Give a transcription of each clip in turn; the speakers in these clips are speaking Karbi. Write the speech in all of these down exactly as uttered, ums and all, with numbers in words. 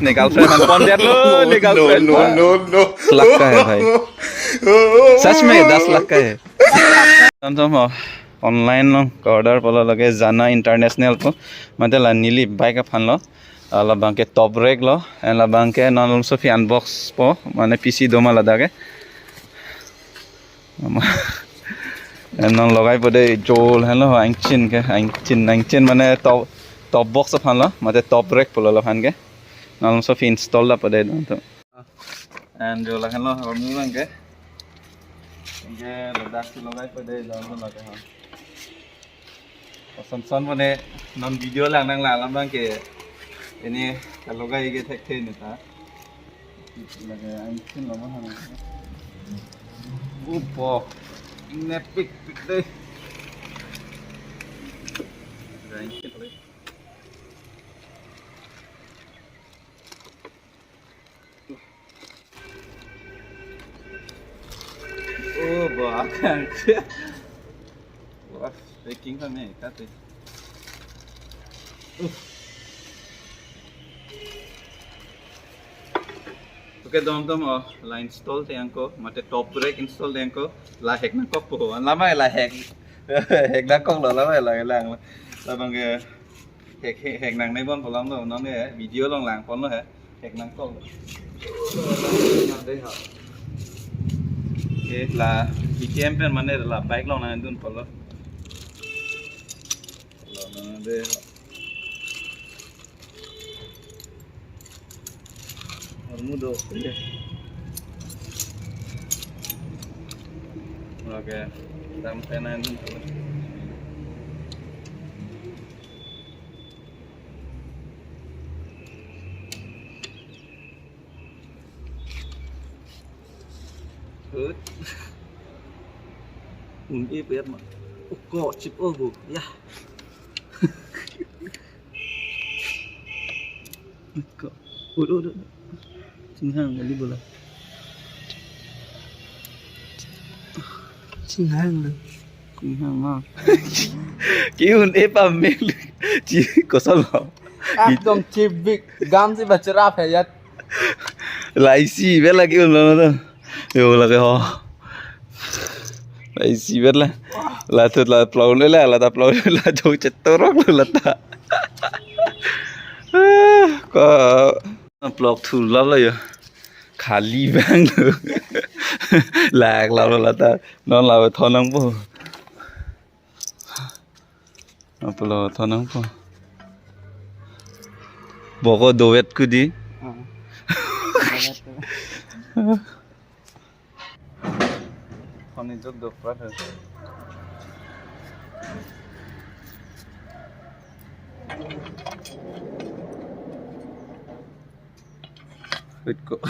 Ne girlfriend aphan pon detlo, ne girlfriend no, no, no, no. Lakh ka hai bhai. Sach mein das lakh ka hai. Tontom ho, online along order pulo lake Jana International pu. Mate la neli bike aphan lo. Ah, labang ke top rack lo, and labang ke non alomso aphi unbox po, mane P C doma ladak ke. Mama. And non logai po de jol, hello, angchin ke, angchin, angchin mane top, top box aphan lo, mate top rack pulo laphan ke. Non alomso aphi install da po de, tontom. And jo lahenlo hormu abang ke. Anke ladak si logai po de, lahenlo ladak ha. Koson son po ne non video lang nang la alam abang ke. Ini kalogai ke thekthe ne ta. Lake angchin lo ma ha. Upo. Nepik pik de. Angchin lo. Oh, bahkan. Wah, packing kami kate. Uh. Oke, tontom, oh, la install te angko, mate top rack install te angko, la hack nangkok po, lama la hack, hack nangkok lo, lama la lang, labang ke. Hack, hack, hack nangne bon pulo lo, non ke video along lang ponlo he. Hack nangkok lo. Nang dei ha. Ke la B K M pen mane la bike along nangdun pulo. Lo nang dei ha. Hormu do. Oke. Dam pen nangdun pulo. Hut. Un-e pet ma. Oh, ko chip oh bu. Ya. Ko. Ut, ut, ut. Chinghang kali bola. Chinghang lo. Chinghang ma. Ki un-e pamil. Chi koson lo. Ekdom chibik. Gam si bachara pheyat. La isi bet lagi un lo to. Yo lagi ho. La isi bet la. La thut la plau le la, la ta plau le la jong chetorok lo la ta. Ko plok thu lap la yo. Khali bang lo. Lak lap lo la ta. Non la thon nangpo. Aplo thon nangpo. Boko dowet kudi. Thon ijok dopra he. Wait ko.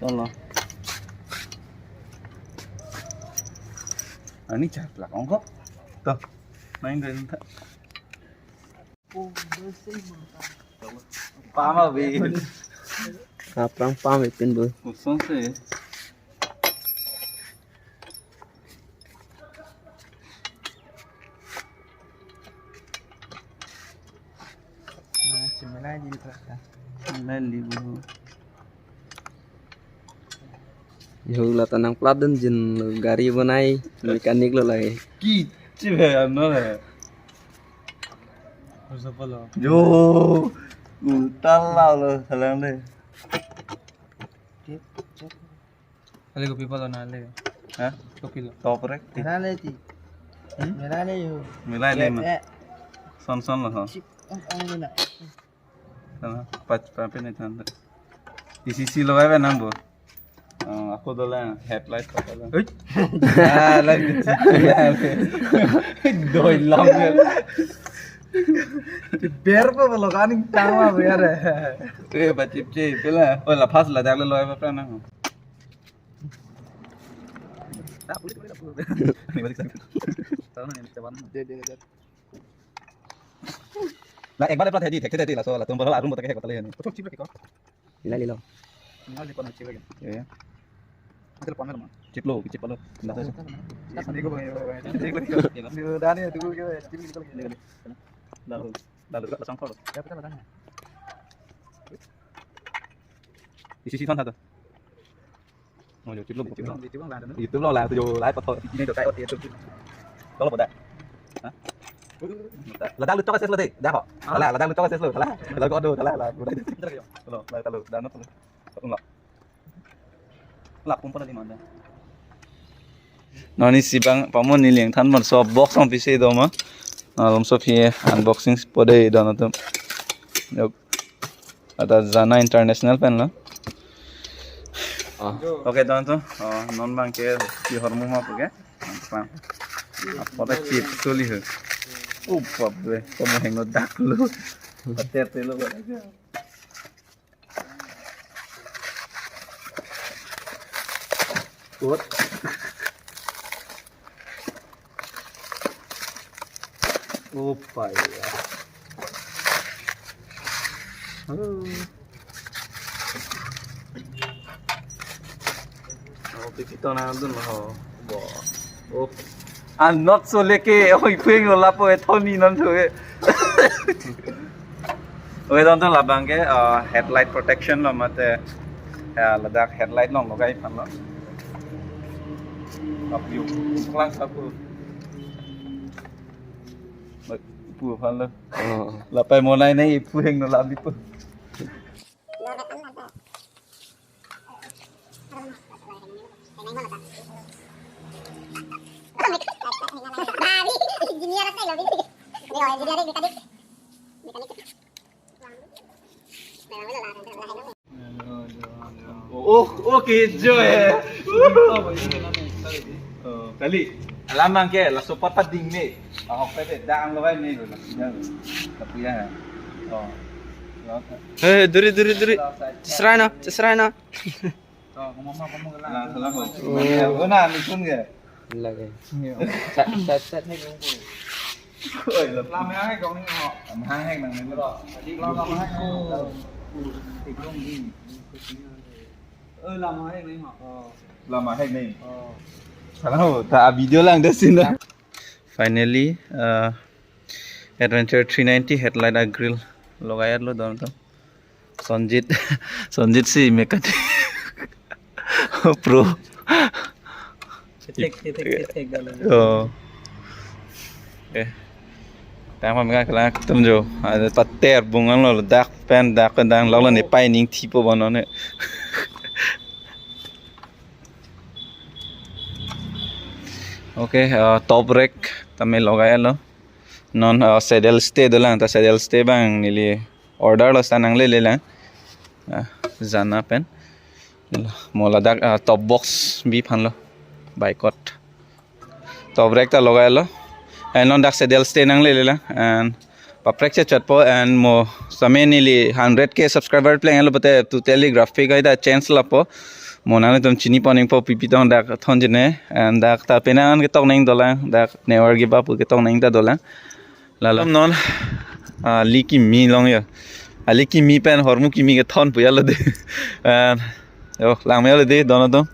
Solo. Ani chak lak ongkok. Tuh, main dari entah. Pam abi. Aphrang pam ipin bo. Kosonsi. Nah, cemilai di. Cemilai di bo. Yo, la ta nangplat dunjin lo, gari bonai, mechanic lo lake. Kichi bhai ano hai. Yo, utal lo salang de. Cek, cek. Kali kopi palo na le. Ha? Kopi lo. Top rek. Mera le ti. Hmm? Mera le yo. Mera le ma. Eh, eh. Son son lo ho. Chip, eh, eh, na. Sana, pac, pac, pin than. Isi si logai ba nang bo. Ah, ako dolang headlight ko dolang. Oi. Ah, lagi. Doi lam ya. Ber pa loganing tama biar. Eh, bachip chip pela. Oh, la phas ladak le logai ba pran nang. Ini balik sana. Tahu nih, coba. Dia, dia, dia. La ekbar eplat hedi, thek thek hedi, laso latum bolo arum botak hek kotale ni. Betul, chip lagi kok. Nilai lilo. Nilai di kono chip lagi. Iya. Ada pon ada mah. Chip lo, chip lo. Ndak tahu. Ini gua bang, ini gua bang. Chip lagi. Ini udah nih, tunggu gua, chip lagi. Lalu, lalu pasang kor. Ya, betul, betul. Isi si kan satu. Oh, yo, chip lo, chip lo. Chip lo, chip lo, la, yo, lai, patho, ini do, kai, oke, chip. Tolo boda. Ha? Ladak lutok ses lo de, dah kok. Ala, ladak lutok ses lo, ala. Ladak kok do, ala, ala. Lo, la, talo, dah, no, talo. Lo. La, pum pala di mana? Non isi bang, pamon ni liang than man so box song pisi do ma. Alom so phi unboxing pode do na tum. Yok. Ada Jana International pen lo. Ah. Oke, don to. Oh, non bang ke di hormu ma oke. Apa? Apa ta chip soli ho. Upa bre, kamu hengno dak lo. Pater te lo. Good. Opa ya. Halo. Oh, pipito na dun ho. Bo. Oh. Ah, not so leke, oi, kuing lo lapo e thoni non so e. Oke, tonton labang ke, eh, headlight protection lo mate. Ya, ladak headlight long lo kai pan lo. Apiu, kelang sapu. Pu pan lo. Oh. Lapai monai nai ipu heng no labi pu. Oh, oke, joy. Oh, kali. Alamang ke, laso pat pading ne. Ahok pe de, dang lo ne, lo. Tapi ya. Oh. Eh, duri, duri, duri. Chesrai na, chesrai na. Lang, lang. Oh. Oh, na, ni pun ke. Lagi. Sat, sat, sat ne gong. Oi, lo. Lam hang hai gong ni ho. Lam hang hai nang ni lo. Lam, lam hang. Oh. Eh, lam hang ni ho. Oh. Lam hang ni. Oh. Salah ho, ta video lang de sin na. Finally, uh, Adventure three ninety headlight a grill logai lo don to. Sonjit, Sonjit si mechanic pro. Cetek, cetek, cetek dalam. Oh. Eh. Tang pam ka kelang tum jo. Ada pater bungan lo dak pen dak pen dang lo ne pai ning tipo bono ne. Oke, eh, top rack tame logai lo. Non, eh, saddle stay dolang, ta saddle stay bang neli order lo, sa nanglele lang. Ah, Jana pen. Mo ladak, ah, top box bi phan lo. Boycott. Top rack ta logai lo. And non dak saddle stay nanglele lang. And paprek chechot po and mo same neli hundred K subscriber pleng lo pute totally graphic ai ta change lapo. Mo nangtum chini poning po pipi tong dak thon jene and dak ta penang ketok neng dolang, dak never give up ketok neng ta dolang. Lalo. Non Ali kimi along yo. Ali kimi pen hormu kimi kethon pu ya lo de. And yo, lang me lo de, don atum.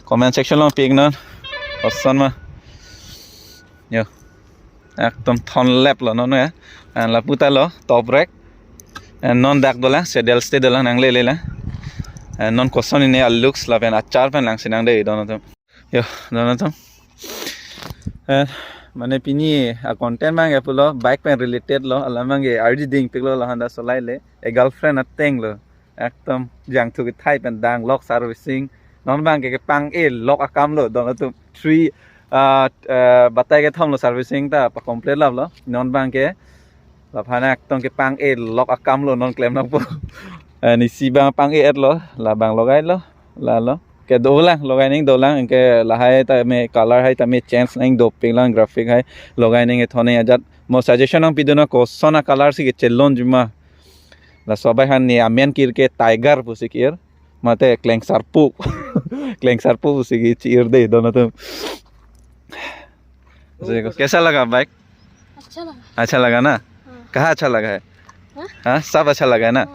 Comment section along pi-iknon. Koson ma. Yo. Ekdom thon lep lo non ya. And lapu ta lo, top rack. And non dak dolang, saddle stay dolang nangle le lang. And non koson ini a-looks lapen achar pen langsi nang de, don atum. Yo, don atum. Eh, mane pini a-content abang ke pulo, bike pen related lo, alam abang ke arji dingpik lo, lahanda solai le, a-girlfriend ateng lo. Ekdom jangthu kethai pen danglok servicing. Non abang ke kepang-e lok akam lo, don atum. Three, ah, eh, batai kethom lo servicing ta pa-complete lap lo. Non abang ke, laphan ekdom kepang-e lok akam lo, non klem nangpo. Eh, isi abang pang-e-et lo, labang logai lo. Lalo. Kedolang, logai ning dolang, anke lahai tame color hai tame change nang dopik lang, graphic hai logai ning ethon ajat. Mo suggestion nangpidun non, koson a-color si kechelonji ma. Laso abang han ne amen kir ke Tiger pusi kir. Mate Klengsarpo. Klengsarpo pusi ke chi-ir de, don atum. कैसा लगा बाइक? अच्छा लगा। अच्छा लगा ना? हाँ। कहाँ अच्छा लगा है? हाँ? हाँ, सब अच्छा लगा है ना?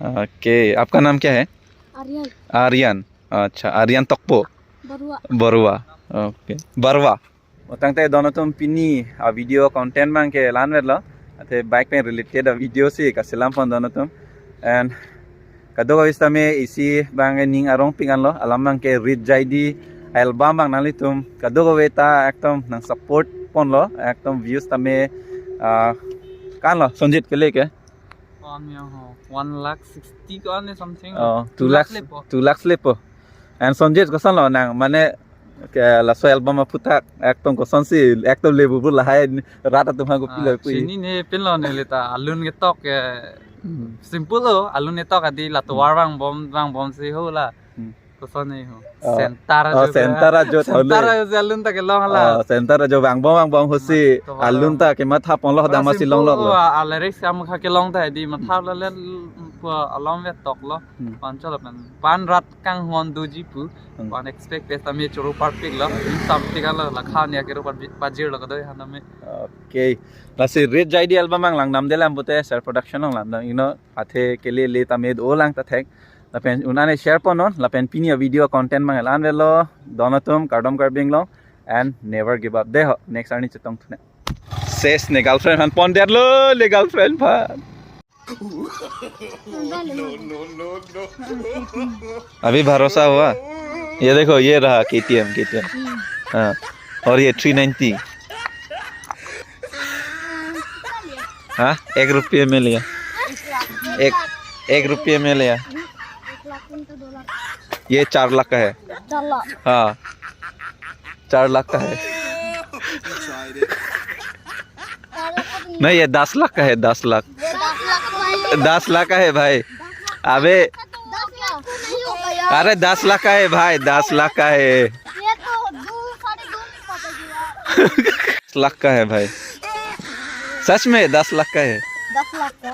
हाँ। ओके, आपका नाम क्या है? आर्यन। Aryan. Acha, Aryan Tokbo. Barua. Barua. Okay. Barua. O tangte don atum, pini a-video content abang ke la-anvet lo. Athe bike pen related a-video si kaselam pon don atum. And kadokave sitame isi abang ke ning arongpik anlo. Alam abang ke Rit Jaidi album abang nanglitum kadokave ta ekdom nang support ponlo. Ekdom views tame, ah, kan lo, Sonjit kele ke? One yang ho, one lakh sixty ko ane something. Oh, two lakhs, lepo. Two lakhs lepo. And Sonjit, koson lo nang, mane ke laso album aphuthak ekdom koson si, ekdom lebu bur lahai rat atum ha ko Ah, pilo pui. Sini ne pin lo ne leta alun ketok ke Hmm. Simple lo, alun ketok adi la tovar vangbom, vangbom si ho la. Hmm. Koson ne ho. Oh. Center Oh, ajo center ta. Ajo ta Center le. Ajo si alun ta kelong la. Oh, center ajo vangbom vangbom ho si Ma, to alun ta kematha ponlo, Ora dama si simple longlo. Lo, a, a lyrics kam kha kelong ta di matha la le pu along ve tok lo. Hmm. Pancho lo pen. Pan rat kanghon doji pu. Hmm. Pan expect pe tame choro parpik lo. Tam tik lo la khan ya kero pa, pajir lo kadoi han tame. Okay. Lasi Rit Jaidi album abang langdam de lam pute, Ser Production along langdam, you know, athe kele le tame dolang ta thek. Lapen un-an share ponnon, lapen pini a-video content abang la-anvet lo, don atum, kardom Karbi Anglong, and never give up. Deho, next arni chetongthu nang. Ses ne girlfriend aphan pon det lo, le girlfriend aphan. अभी भरोसा हुआ? ये देखो, ये रहा KTM, KTM. हाँ, और ये थ्री नाइंटी। हाँ, एक रुपये में लिया। एक, एक रुपये में लिया। ये चार लाख का है। चार लाख। हाँ, चार लाख का है। नहीं, ये दस लाख का है, दस लाख। ये दस लाख का है। दस लाख का है भाई। अबे, दस लाख तो नहीं होगा यार। अरे, दस लाख का है भाई, दस लाख का है। ये तो दो, साढ़े दो में पकड़ लिया। दस लाख का है भाई, सच में दस लाख का है। दस लाख का।